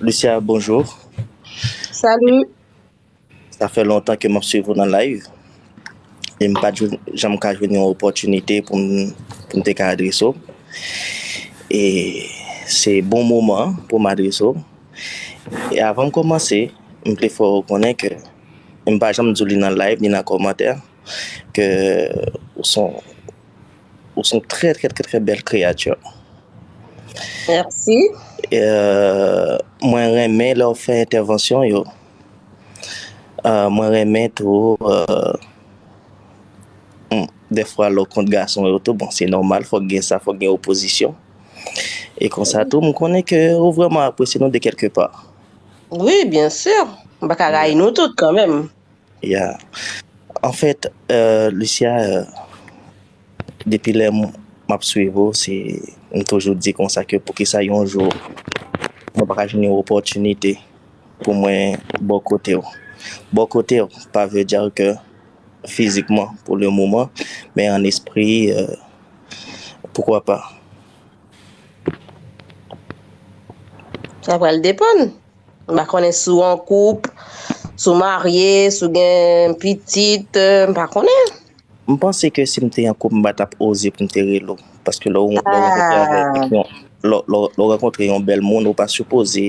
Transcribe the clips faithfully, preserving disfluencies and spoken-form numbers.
Lucia, bonjou. Salut. Sa fè lontan ke m ap swiv ou nan live. E m pa t jwenn- janm ka jwenn yon opòtinite pou m, pou m te ka adrese w. E se bon moman pou m adrese w. E avan m kòmanse, m te fè w konnen ke m pa janm di w li nan live ni nan kòmantè ke ou se yon, ou se yon trè, trè, trè, trè bèl kreyati. Merci. Euh, mwen renmen lè w fè entèvansyon yo. Euh, mwen renmen tou, euh, hmm, dèfwa lè w kont gason yo tou, bon, se nòmal, fòk gen sa, fòk gen opozisyon. E konsa tou, m konnen ke ou vrèman apresye nou de kèlke pa. Wi, byen si. M pa ka rayi nou tout kanmenm. Yeah. Anfèt, euh, Lucia, euh, depi lè m m ap swiv ou, se, m toujou di konsa ke poukisa yon jou mwen pa ka jwenn yon opòtinite pou mwen bò kote w. Bò kote w, pa vle di ke fizikman pou le moman, men an espri, euh, poukwa pa. Sa pral depann. M pa konnen si w an koup, si w marye, si w gen pitit, euh, m pa konnen. M panse ke si m te an koup, m pa t ap oze pou m te rele w. Paske lè w lè w rankontre avèk yon, lè w- lè w- lè w rankontre yon bèl moun, ou pa sipoze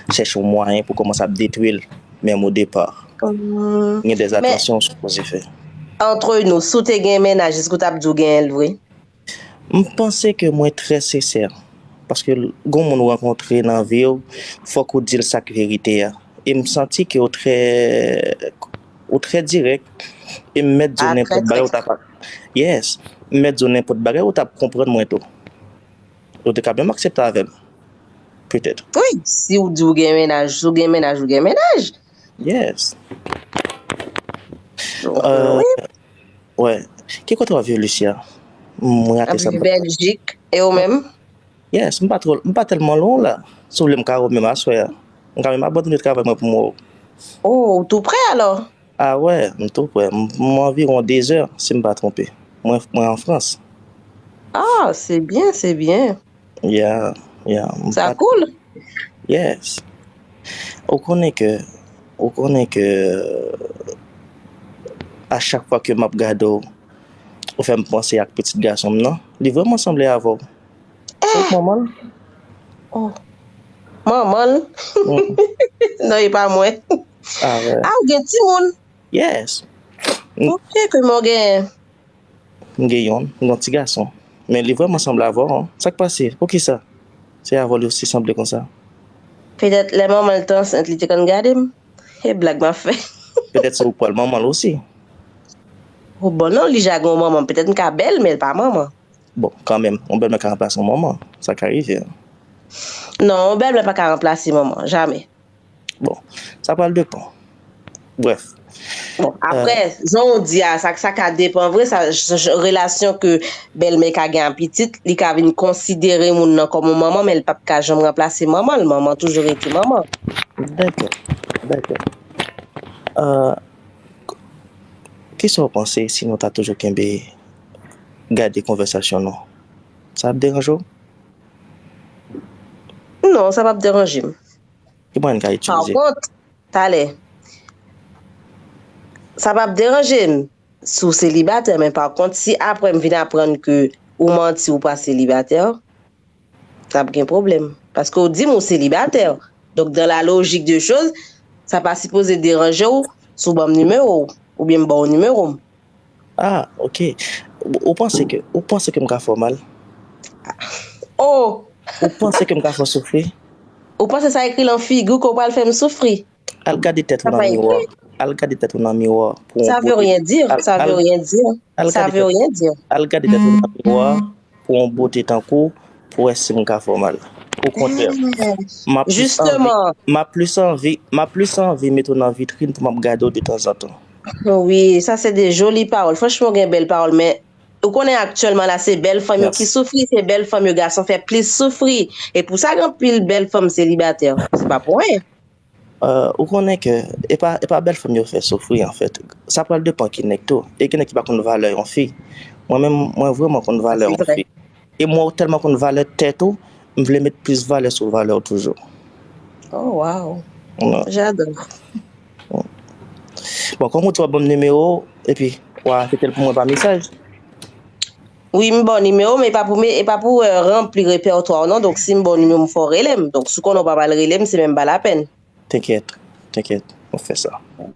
chèche yon mwayen pou kòmanse ap detwi l, menm o depa. Gen de atansyon ou sipoze fè. Antre nou, si w te gen mennaj, èske w t ap di w genyen l vre? M panse ke mwen trè sensè. Paske l- gon moun ou rankontre nan vi w, fòk ou di l sa k verite a. E m santi ke ou trè, ou trè dirèk. E m mèt di w nenpòt bagay ou t ap. Yes. M mèt di w nenpòt bagay ou t ap konprann mwen tou. Ou te ka menm aksepte avè m. Petèt. Wi, si w di w gen mennaj, si w gen mennaj, ou gen mennaj. Yes. Donk, Euh, wi. Wè. Ki kote w ap viv, Lucia? Mwen rate sa. M pa- Bèljik. E ou menm? Yes, m pa twò, m pa tèlman lwen la. Si w vle, m ka wè w menm aswè a. M ka menm abandone travay mwen pou m wè w. Oh, ou tou prè alò? Ah wè, m tou prè. M, m anviwon de zè, si m pa twonpe. Mwen, mwen an Frans. Ah, se byen, se byen. Yeah, yeah. M Sa pa- cool. Yes. Ou konnen ke, ou konnen ke a chak fwa ke m ap gade w, ou fè m panse ak pitit gason m nan. Li vrèman sanble avè w. Se ou k manman l? Oh. Manman l? Mm. Non, e pa mwen. Ah, wè. Ah, ou gen timoun? Yes. Ok, kòman w gen? M gen yon, m gen yon ti gason. Men li vrèman sanble avè w, hein. Sa k pase? Poukisa? Se avè w li osi sanble konsa. Petèt lè manman l te ansent, li te konn gade m. E blag m ap fè. Petèt se ou k pral manman l osi. Oh, bon, non, li ja gen yon manman. Petèt m ka bèl, men l pa manman. Bon, kanmenm, yon bèlmè ka ranplase yon manman. Sa ka rive, hein. Non, yon bèlmè pa ka ranplase manman, jamè. Bon, sa pral depann. Brèf. Bon, aprè, jan w di a, sa, sa ka depann vre, sa, j- j- relasyon ke bèlmè ka gen ak pitit, li ka vin konsidere moun nan kòm yon manman, men l p ap ka janm ranplase manman l. Manman toujou rete manman. Dakò, dakò. Euh, kisa w panse si nou ta toujou kenbe gade konvèsasyon nou? Sa ap deranje w? Non, sa p ap deranje m. Ki mwayen n ka Pa itilize? kont, talè, sa p ap deranje m si w selibatè, men pa kont, si aprè m vin aprann ke ou manti, ou pa selibatè, sa ap gen pwoblèm. Paske w di m ou selibatè. Donk, dans la logique de choses, sa pa sipoze deranje w si w ban m nimewo w, oubyen m ba w nimewo m. Ah, ok. Ou, ou panse ke, ou panse ke m ka fè w mal? Oh! Ou panse ke m ka fè w soufri? Ou panse sa ekri lan figi w ke w pral fè m soufri? Al gade tèt ou Sa nan pa miwa. ekri. Al gade tèt ou nan miwa pou yon Ça veut bote. Rien dire. Al, Ça al, veut rien dire. al Ça gade veut tèt, rien dire. al gade tèt ou nan miwa pou yon bote tankou w, pou wè si m ka fè w mal. Okontrè, m ap plis anvi, Justement. m ap plis anvi, m ap plis anvi mete w nan vitrin pou m ap gade w de tanzantan. Wi, sa se de joli pawòl. Franchman, w gen bèl pawòl, men ou konnen aktyèlman la, se bèl fanm yo ki Yes. soufri, se bèl fanm yo gason fè plis soufri. E pou sa, gen anpil bèl fanm selibatè. Se pa pou anyen. Euh, ou konnen ke e pa, e pa bèl fanm yo fè soufri, anfèt. Sa pral depann ki nèg tou. E gen nèg ki pa konn valè yon fi. Mwen menm, mwen vrèman konn valè yon fi. E mwen tèlman konn valè tèt ou, m vle met plis valè sou valè w toujou. Oh, wow. Non. J'adore. Bon, kòm ou di w ap ban m nimewo, epi w a afekte l pou mwen pa mesaj. Wi, m ba w nimewo, men e pa pou, e pa pou euh, ranpli repètwa w non. Donk, si m ba w nimewo, m fè w rele m. Donk, si w konnen w pa pral rele m, se menm pa lapèn. Tenkèt, tenkèt, nou fè sa.